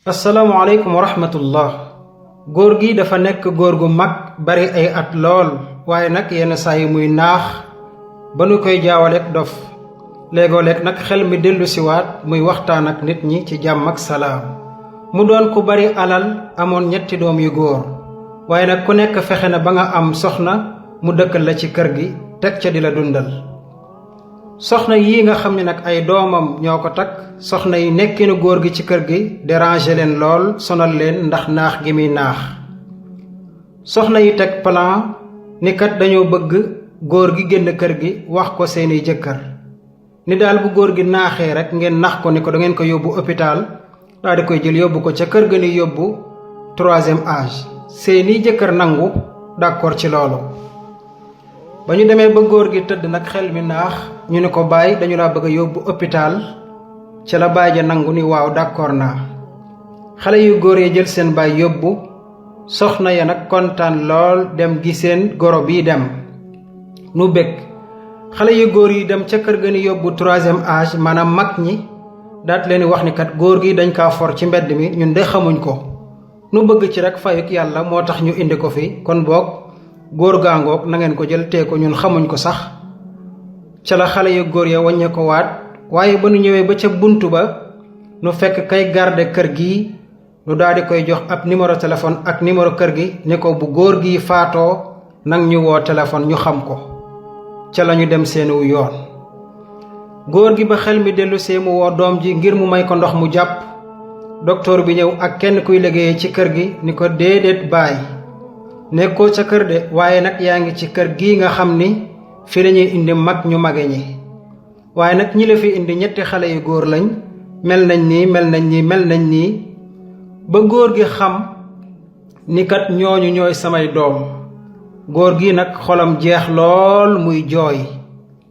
asalaamaaleykum wa rahmatullah. góor gi dafa nekk góor gu mag bari ay at lool waaye nag yenn saa yi muy naax ba nu koy jaawaleek dof léegoo-leeg nag xel mi dellu siwaat muy waxtaan ak nit ñi ci jàmm ak salaam. mu doon ku bari alal amoon ñetti doom yu góor waaye nag ku nekk fexe na ba nga am soxna mu dëkkal la ci kër gi teg ca di la dundal. soxna yii nga xam ne nag ay doomam ñoo ko takk soxna yi nekkinu góor gi ci kër gi déranger leen lool sonal leen ndax naax gi muy naax. soxna yi teg plan ni kat dañoo bëgg góor gi génn kër gi wax ko seeni jëkkër ni daal bu góor gi naaxee rek ngeen nax ko ni ko da ngeen ko yóbbu hôpital daal di koy jël yóbbu ko ca kër ga ni yóbbu troisième âge. seeni jëkkër nangu d'accord ci loolu. ba ñu demee ba góor gi tëdd nag xel mi naax ñu ne ko baay dañu laa bëgg a yóbbu hôpital ca la baay ja nangu ni waaw d'accord naa. xale yu góor yi jël seen baay yóbbu soxna ya nag kontaan lool dem gi seen goro bii dem nu bëgg. xale yu góor yi dem ca kër ga ni yóbbu troisième âge maanaam mag ñi daat leen wax ni kat góor gi dañ kaa for ci mbedd mi ñun de xamuñ ko nu bëgg ci rek fayuk yàlla moo tax ñu indi ko fi kon boog góor gaangoog na ngeen ko jël tee ko ñun xamuñ ko sax. ca la xale yu góor ya wàññe ko waat waaye ba nu ñëwee ba ca bunt ba nu fekk kay garde kër gi nu daal di koy jox ab numéro téléphone ak numéro kër gi ni ko bu góor gi faatoo nag ñu woo téléphone ñu xam ko. ca la ñu dem seeniwu yoon. góor gi ba xel mi dellu see mu woo doom ji ngir mu may ko ndox mu jàpp. docteur bi ñëw ak kenn kuy liggéeyee ci kër gi ni ko déedéet baay nekkoo ca kër de waaye nag yaa ngi ci kër gii nga xam ni fi lañuy indi mag ñu mage ñi waaye nag ñi la fi indi ñetti xale yu góor lañ mel nañ nii mel nañ nii ba góor gi xam ni kat ñooñu ñooy samay doom. góor gi nag xolam jeex lool muy jooy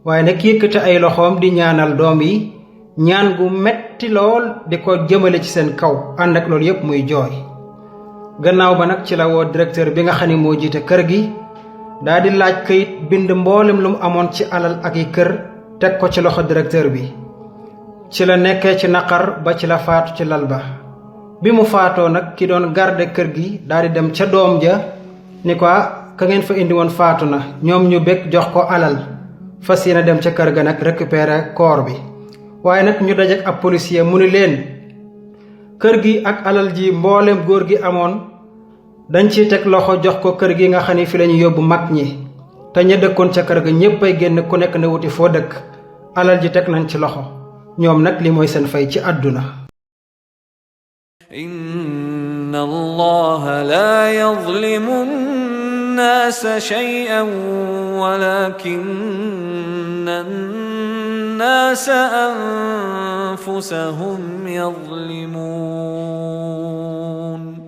waaye nag yëkkati ay loxoom di ñaanal doom yi ñaan gu metti lool di ko jëmale ci seen kaw ànd ak loolu yépp muy jooy. gannaaw ba nag ci la woo directeur bi nga xam ne moo jiite kër gi daa di laaj kayit bind mboolem lu mu amoon ci alal ak yi kër teg ko ci loxo directeur bi. ci la nekkee ci naqar ba ci la faatu ci lal ba. bi mu faatoo nag ki doon garde kër gi daa di dem ca doom ja ni ko ka ngeen fa indi woon faatu na ñoom ñu bég jox ko alal fas yéene dem ca kër ga nag récupérer corps bi. waaye nag ñu dajek ab policier mu ni leen kër gi ak alal ji mboolem góor gi amoon dañ ciy teg loxo jox ko kër gi nga xam ne fi lañu yóbbu mag ñi te ña dëkkoon ca kër ga ñépp ay génn ku nekk na wuti foo dëkk alal ji teg nañ ci loxo ñoom nag li mooy seen fay ci àdduna. inna allaha la yazlimu an-nasa shay'an walakinna an-nasa anfusahum yazlimun